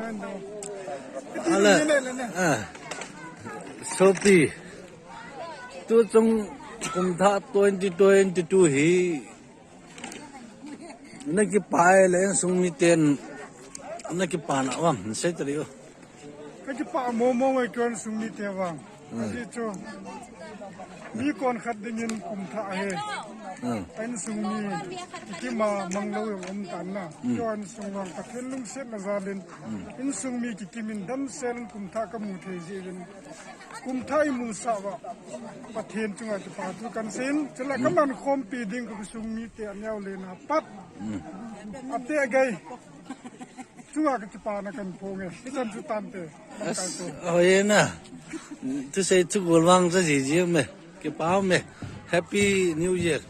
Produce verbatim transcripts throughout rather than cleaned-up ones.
Ala, ah, sopi, tu chung kumthah twenty twenty-two hi na kipah le insung miten na kipana vang, sei tadi o. Ka kipah momo ngai kei insung mite vang. Hmm. Ajeh chu mi kon khat dingin kumthah ahi. Hmm. Insung mi kima mang lou jong um tan na. Hmm. Kei insung vang Pathen lungsetna jalin. Hmm. Insung mi kikimin damsel in kumthah kamu thei jeh in. Kumthah imusah uva Pathen chunga kipathu kahin seiyin. Chule kaman khompi ding ka insung mite aneo lena pat. Hmm. Ate agai. Chunga ka kipana kahin phong e. Hichan chu tante. Yes. Hoi na. Thusei chu gol vang cha jiji me. Kipah me. Happy New Year.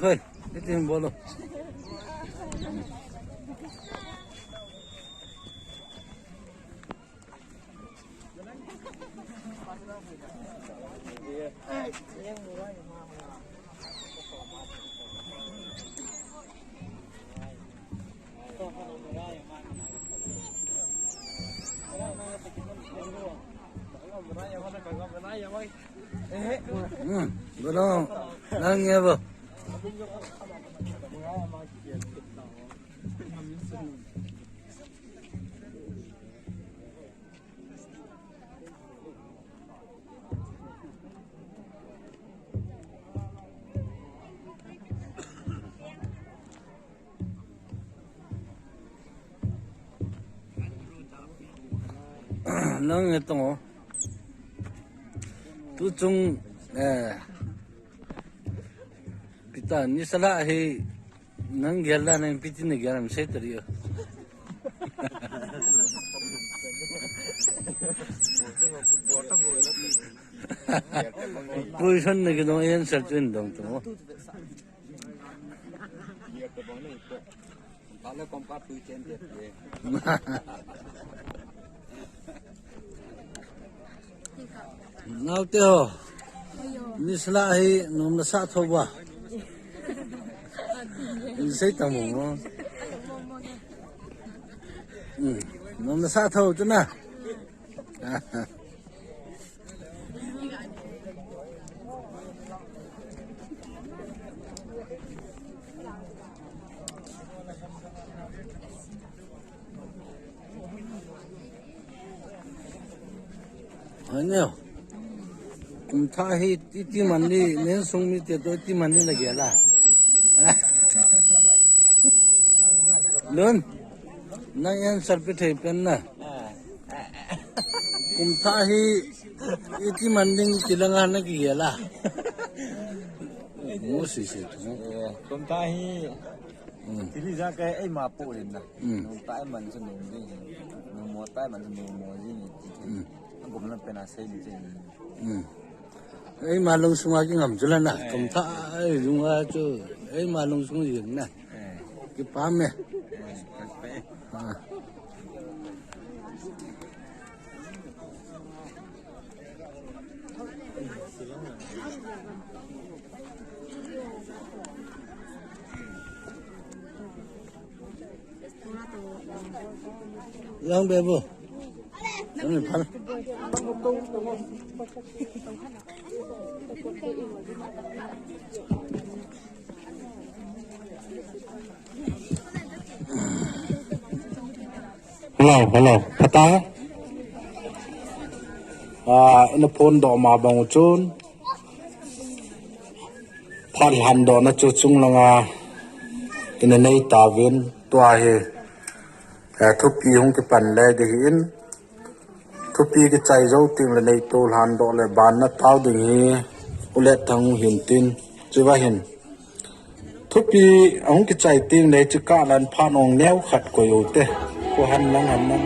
Hoi, iti bolo. Hmm, belum. Nang ya, bo. Nang e tong o. Tu chung, eh, pita ni sala hi nang gel la nang piti na gel am sei tari o. Question na kidong answer tu in dong tu. Naote ho. Nisla hi nom na sa tho ba. Ni sei ta mo mo. Hmm. Nom na sa tho tu na. Ania. Kum thah hi iti man ni, nen sung mite toh iti man ni na gel a. Lun. Nang answer pe thei pen na. Kum thah hi iti man ding ti langa na kigel a. Mo si si. Eh, kum thah hi. Hmm. Tili ja ka ei ma po rin na. Hmm. Nung tai man chu nung ding. Nung mo tai man chu nung mo ding. Hmm. Ang kum na pe na sei ni sei ni. Hmm. Ei ma lung sunga kingam chu la na. Eh. Kum thah ei lung a chu. Ei ma lung sung jing na. Eh. Kipa me. Eh, kipa. Ah. Yang bebo. Yang ni phal. Hello, hello. Phatah. Ah, ina phone doh ma bang u chun. Phat lhan dohna chu chung langa ina nei tauvin tua hi. Eh, thupi hung kipan le ding ahin. Thupi kichai jou teng le neito lhan doh le ban na tao ding hi u Letthang hin tin. Chuva hin. Thupi ahung kichai teng le chu ka lan phan ong neo khat koi u te. Ko han lang han lang.